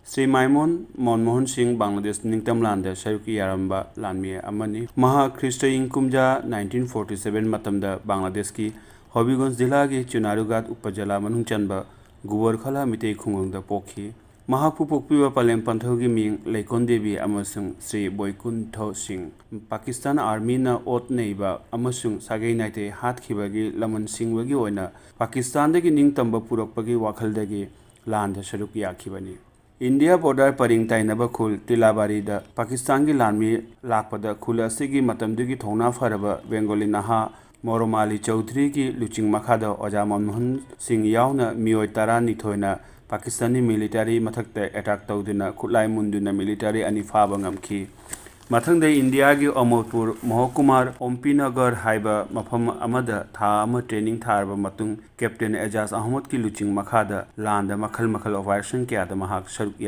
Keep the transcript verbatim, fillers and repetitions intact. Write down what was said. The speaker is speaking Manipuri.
ꯁ꯭ꯔꯤ ꯃꯥꯏꯃꯣꯟ ꯃꯣꯟꯃꯣꯍꯟ ꯁꯤꯡ ꯕꯪꯒ꯭ꯂꯥꯗꯦꯁ ꯅꯤꯡꯇꯝ ꯂꯥꯟꯗ ꯁꯔꯨꯛ ꯌꯥꯔꯝꯕ ꯂꯥꯟꯃꯤ ꯑꯃꯅꯤ꯫ ꯃꯍꯥꯛ ꯈ꯭ꯔꯤꯁꯇ ꯏꯪ ꯀꯨꯝꯖꯥ ꯅꯥꯏꯟꯇꯤꯟ ꯐꯣꯔꯇꯤ ꯁꯚꯦꯟ ꯃꯇꯝꯗ ꯕꯪꯒ꯭ꯂꯥꯗꯦꯁꯀꯤ ꯍꯣꯕꯤꯒꯟꯖ ꯖꯤꯂꯥꯒꯤ ꯆꯨꯅꯥꯔꯨꯒꯥꯠ ꯎꯄꯖꯤꯂꯥ ꯃꯅꯨꯡ ꯆꯟꯕ ꯒꯨꯋꯔꯈꯂꯥ ꯃꯤꯇꯩ ꯈꯨꯡꯒꯪꯗ ꯄꯣꯛꯈꯤ꯫ ꯃꯍꯥꯛꯄꯨ ꯄꯣꯛꯄꯤꯕ ꯄꯂꯦꯝ ꯄꯟꯊꯧꯒꯤ ꯃꯤꯡ ꯂꯩꯀꯣꯟ ꯗꯦꯕꯤ ꯑꯃꯁꯨꯡ ꯁ꯭ꯔꯤ ꯕꯣꯏꯀꯨꯟꯊ ꯁꯤꯡ꯫ ꯄꯥꯀꯤꯁꯇꯥꯟ ꯑꯥꯔꯃꯤꯅ ꯑꯣꯠ ꯅꯩꯕ ꯑꯃꯁꯨꯡ ꯁꯥꯒꯩ ꯅꯥꯇꯩ ꯍꯥꯠꯈꯤꯕꯒꯤ ꯂꯃꯟ ꯁꯤꯡꯕꯒꯤ ꯑꯣꯏꯅ ꯄꯥꯀꯤꯁꯇꯥꯟꯗꯒꯤ ꯅꯤꯡꯇꯝꯕ ꯄꯨꯔꯛꯄꯒꯤ ꯋꯥꯈꯜꯗꯒꯤ ꯂꯥꯟꯗ ꯁꯔꯨꯛ ꯌꯥꯈꯤꯕꯅꯤ꯫ ꯏꯟꯗꯤꯌꯥ ꯕꯣꯔꯗꯔ ꯄꯔꯤꯡ ꯇꯥꯏꯅꯕ ꯈꯨꯜ ꯇꯤꯂꯥꯕꯥꯔꯤꯗ ꯄꯥꯀꯤꯁꯇꯥꯟꯒꯤ ꯂꯥꯟꯃꯤ ꯂꯥꯛꯄꯗ ꯈꯨꯜ ꯑꯁꯤꯒꯤ ꯃꯇꯝꯗꯨꯒꯤ ꯊꯧꯅꯥ ꯐꯔꯕ ꯕꯦꯡꯒꯣꯂꯤ ꯅꯍꯥ ꯃꯣꯔꯣꯃꯥꯂꯤ ꯆꯧꯙꯔꯤꯒꯤ ꯂꯨꯆꯤꯡ ꯃꯈꯥꯗ ꯑꯣꯖꯥ ꯃꯟꯃꯣꯍꯟ ꯁꯤꯡ ꯌꯥꯎꯅ ꯃꯤꯑꯣꯏ ꯇꯔꯥꯅꯤꯊꯣꯏꯅ ꯄꯥꯀꯤꯁꯇꯥꯅꯤ ꯃꯤꯂꯤꯇꯔꯤ ꯃꯊꯛꯇ ꯑꯦꯇꯥꯛ ꯇꯧꯗꯨꯅ ꯈꯨꯠꯂꯥꯏ ꯃꯨꯟꯗꯨꯅ ꯃꯤꯂꯤꯇꯔꯤ ꯑꯅꯤ ꯐꯥꯕ ꯉꯝꯈꯤ꯫ ꯃꯊꯪꯗ ꯏꯟꯗꯤꯌꯥꯒꯤ ꯑꯃꯔꯄꯨꯔ ꯃꯣꯍꯀꯨꯃꯥꯔ ꯑꯣꯝꯄꯤꯅꯒꯔ ꯍꯥꯏꯕ ꯃꯐꯝ ꯑꯃꯗ ꯊꯥ ꯑꯃ ꯇ꯭ꯔꯦꯅꯤꯡ ꯊꯥꯔꯕ ꯃꯇꯨꯡ ꯀꯦꯞꯇꯦꯟ ꯑꯦꯖꯥꯖ ꯑꯍꯃꯗꯀꯤ ꯂꯨꯆꯤꯡ ꯃꯈꯥꯗ ꯂꯥꯟꯗ ꯃꯈꯜ ꯃꯈꯜ ꯑꯣꯄꯔꯦꯁꯟ ꯀꯌꯥꯗ ꯃꯍꯥꯛ ꯁꯔꯨꯛ